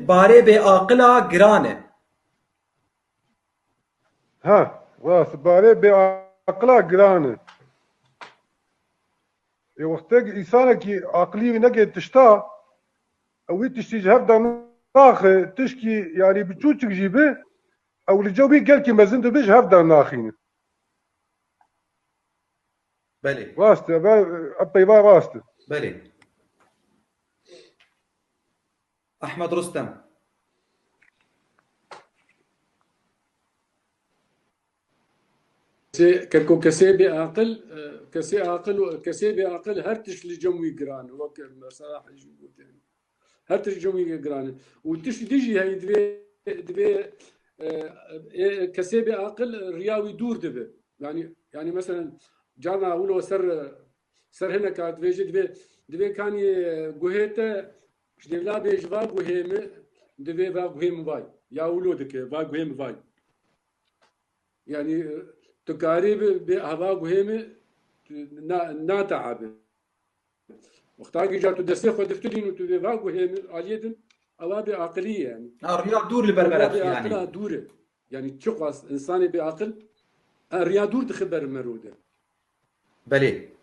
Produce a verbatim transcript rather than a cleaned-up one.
Barê bêaqila giran e. Ha, rast, barê bêaqila giran e. Ê wextek însanekî aqilî wî neke tişta, ew wî tiştî ji hev de naxe, tişkî, yanî, biçûçik jî bi, ew li cem wî gelkî mezin dibe, ji hev de naxîne. Belê. Rast e, ve, e, peyva rast e. Belê. Ahmed Rustem. Kesê, keko kesê bê aqil, e, kesê aqil û kesê bê aqil her tişt li cem wî giran e. Wek mesela hejî gotin. Her tişt cem wî giran e. Û tişt dî jî heyî divê, divê, e, e, kesê bê aqil riya wî dûr dibe. Yani, yani mesela carna wilo ser, ser hineka divêje divê, divê kanî guhê te ji dêvla bê ji va guhê min, divê va guhê min vay. Ya wilo dike, va guhê min vay. Yani, tu karî bi, bi hava guhê min na, na teabe. Wexta ki car tu destê xwe diftirîn û tu vê va guhê min aliyê din, ewa bê aqilî ye yani. Ha, riya dûr li ber Ewa meref bê yani. Aqila dûr e. Yani çiqas insanê bê aqil, e, riya dûr dixe ber mero de. Belê.